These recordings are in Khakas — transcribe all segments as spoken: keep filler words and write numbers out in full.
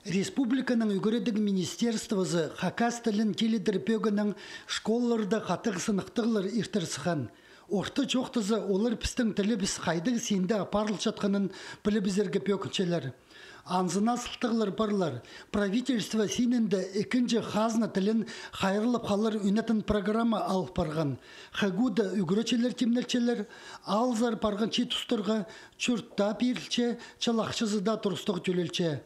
Республиканың ӱгредіг министерствозы хакас тілін тилідер пӧгінең школаларда хатығ сыныхтығлар иртір сыххан. Орта чоохтаза, олар пістің тілібіс хайдағ синде апарылчатханын пілібізерге пӧгінчелер. Анзына сылтағлар парлар. Правительство синінде ікінҷі хазна тілін хайраллап халар ӱнетін программа алып парған. ХГУ-да ӱгретчілер тимнелчелер, алзар парған чиит устарға чурт таа пирілче, чыл ахчазы даа турыстығ тӧлелче.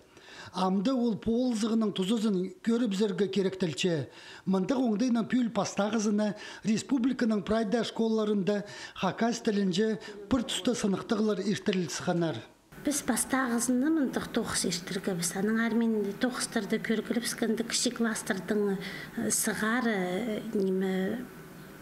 Амды ол полызығының тузазын кӧрібізерге киректелче. Мындағ оңдайның пӱӱл пастағызына республиканың прай даа школаларында хакас тілінҷе пір туста сыныхтығлар иртіріл сыхханнар. Піс пастағызына мындағ тоғыс иртіргебіс. Аннаңар мин тоғыстарда кӧргілібіскенде, кічіг класстардаң, э, сығара, э, ниме,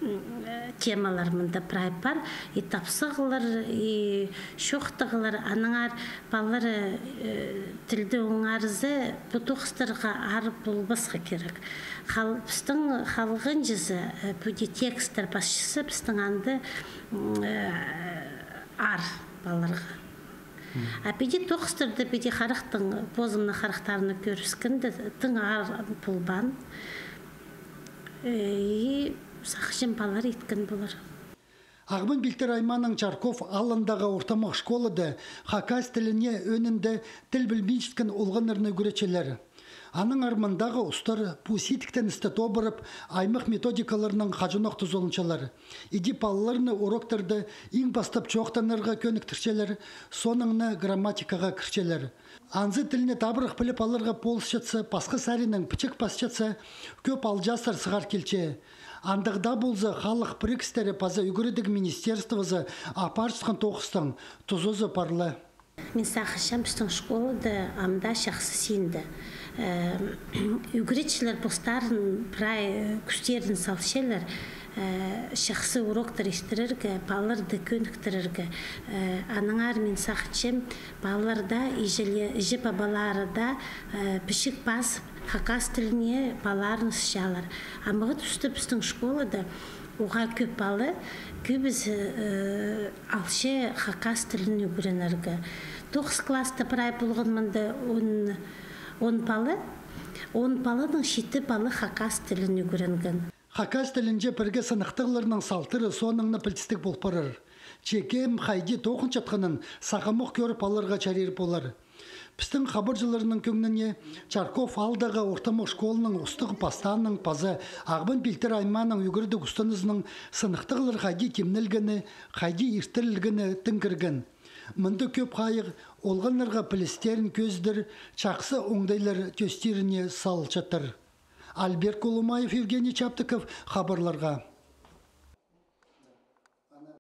м, э, темалар мында прай пар. И тапсағлар, и чоохтағлар. Аннаңар палалар, э, тілді оңарза, пу тоғыстарға аар полбасха кирек. Хал-, пістің халғанҷызы, э, пу даа тексттер пасчызы, пістің анда, м, э, аар палаларға. А піди тоғыстарда, піди харахтың, позымның харахтарына кӧрібіскенде, тың аар полбаан. Э, и сағынчам, палалар иткен полар. Ағбан Пилтір аймааның Чарков аалындағы ортымах школада хакас тіліне ӧӧнінде тіл пілбинчеткен олғаннарны ӱгретчелер. Аннаңар мындағы устар пу сидіктеністі тобырап, аймах методикаларнаң хаҷанох тузаланчалар. Иди палаларны уроктарда иң пастап чоохтанарға кӧніктірчелер, соонаң на грамматикаға кірчелер. Анзы тілні табырах піліп аларға полысчатса, пасха саринаң пічік пасчатса, кӧп алҷаастар сығар килче. Андағ даа полза, халых пірігістері паза ӱгредіг министерствозы апарчатхан тоғыстың тузазы парлы. Мин сағынчам, пістің школада ам даа чахсы синде. Э, ӱгретчілер постарын прай кӱстерін салчалар, э, чахсы уроктар иртірерге, палаларды кӧніктірерге. Э, аннаңар мин сағынчам, палалар даа, иҷеле-, іҷе-пабалары даа, э, пічік пазып, хакас тіліне палаларын ысчалар. Амғы туста пістің школада уғаа кӧп пала, кӧбізі, э, алча хакас тілін ӱгренерге. Тоғыс класста прай полған мында он, он пала, он паладаң читі пала хакас тілін ӱгренген. Хакас тілінҷе пірге сыныхтығларның салтары соонаң на пілдістіг пол парар. Че кем хайди тоғынчатханын сағамох кӧріп аларға чарир полар. Пістің хабарҷыларның кӧңніне, Чарков аалдағы ортымах школаның устағ-пастааның паза Ағбан Пилтір аймааның ӱгредіг устанызының сыныхтығлар хайди тимнелгені, хайди иртірілгені тың кірген. Мында кӧп хайығ олғаннарға пілістерін кӧзідер чахсы оңдайлар тӧстиріне салылчатыр. Альберт Колумаев, Евгений Чаптыков, хабарларға.